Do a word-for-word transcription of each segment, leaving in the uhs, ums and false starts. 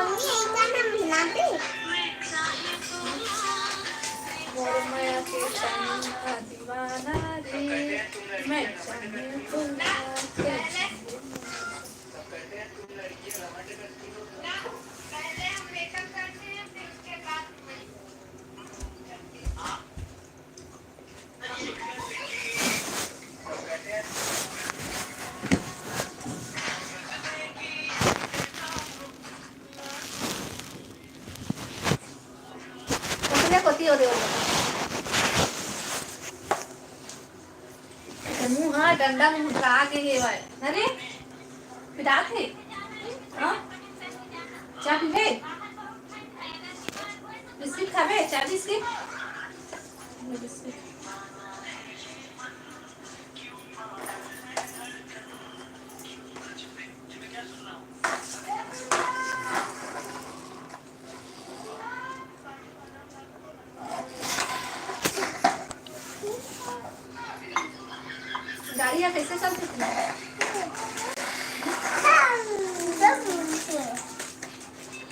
Mummy, एक गाना मिला दे। मोर मया के चांदनी दीवाना रे, मैं चांदनी को ओतने कोती ओदे ओदे। मुंह हा डंडा मुंह का आगे हे वाय। अरे, पिटात हे। हाँ? चाय पीबे? बिस्किट खाबे? चाय बिस्किट? ले बिस्किट। गाड़ी ह कइसे चलथे तेला?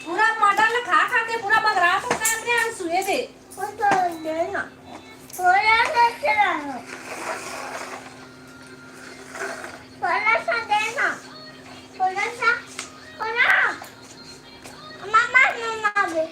पूरा मटन ल खा खा के पूरा बगरा सकता है अपने, हम सुए दे। वो तो देना। थोड़ा सा चला लो। थोड़ा सा देना। थोड़ा सा, थोड़ा। मम्मा, मम्मा दे।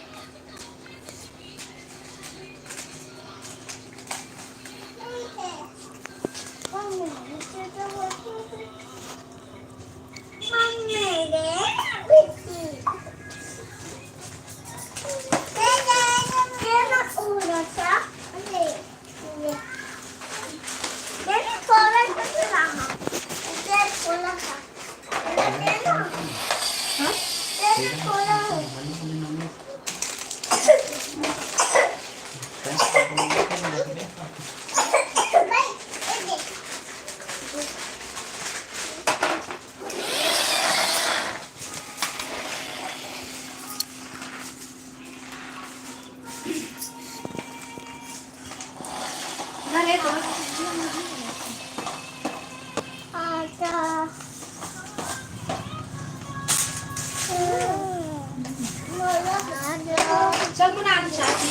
चल, बना दे चाची।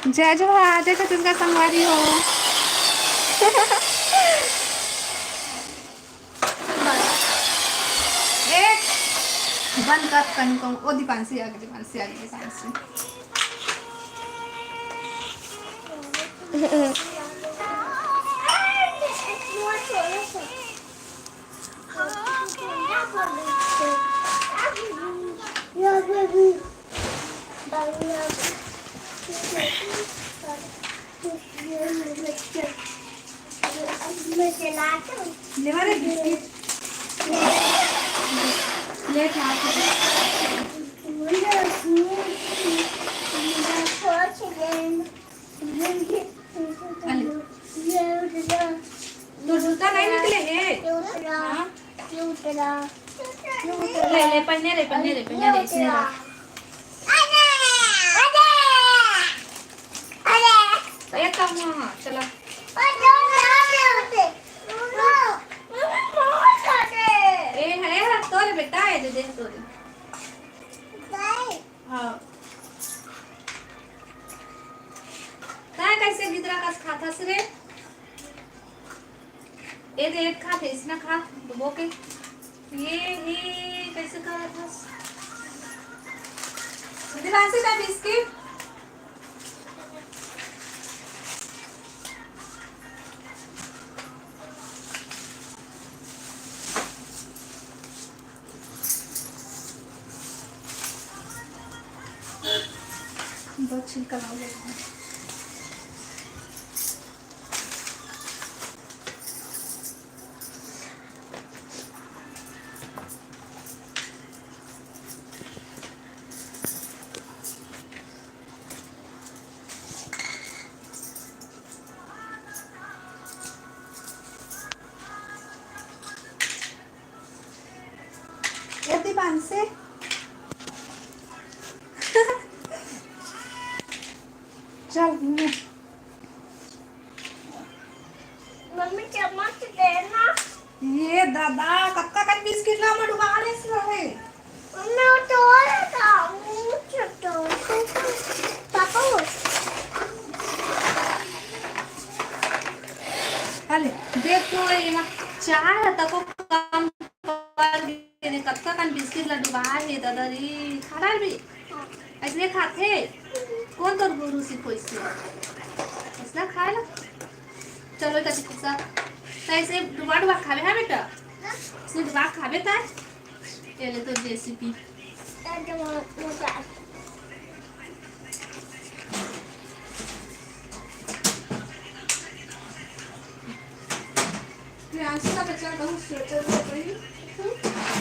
जय जोहार, जय छत्तीसगढ़ संगवारी हो। एक बंद कर, कहीं कहूँ, ओ दीपांशी आ गई, दीपांशी आ गई, दीपांशी। लेवा रे बिस्किट। ले खा। अले। तो जूता नहीं निकले हे? हाँ? ले, ले, पहने ले, पहने ले, पहने ले, इसने रख। एक काम हुआ, हाँ, चला। ए, है, है, तोरे बेटा है, दे दे, तोरे। हाँ। तैं कैसे गिदरा कस खाथस रे? ए दे, एक खा, फेस ना खा, डुबो के। ये, ये कैसे खाथस? दिलासी दा बिस्किट। दो छिलका लाओ। ये दीपांशु। चल, मम्मी, चम्मच देना। ये दादा, कतका कन बिस्किट ला मैं डुबा लेस रहे। मैं तो और था, मुझे तो। पापा, वो। अरे, देख तो, ये ना, चाय तको कम कर देने, कतका कन बिस्किट ला डुबा हे, दादा रे, खा डालबे। अइसने खाथे? कोन तोर गुरु सिखोइस हे? अइसना खाए ला? चलो, एक अति कुसा। त अइसे डुबा डुबा खाबे, हाँ बेटा? अइसे डुबा खाबे त? ये ले तोर रेसिपी। प्रियांशु का बच्चा बहुत स्वेटर हो गई।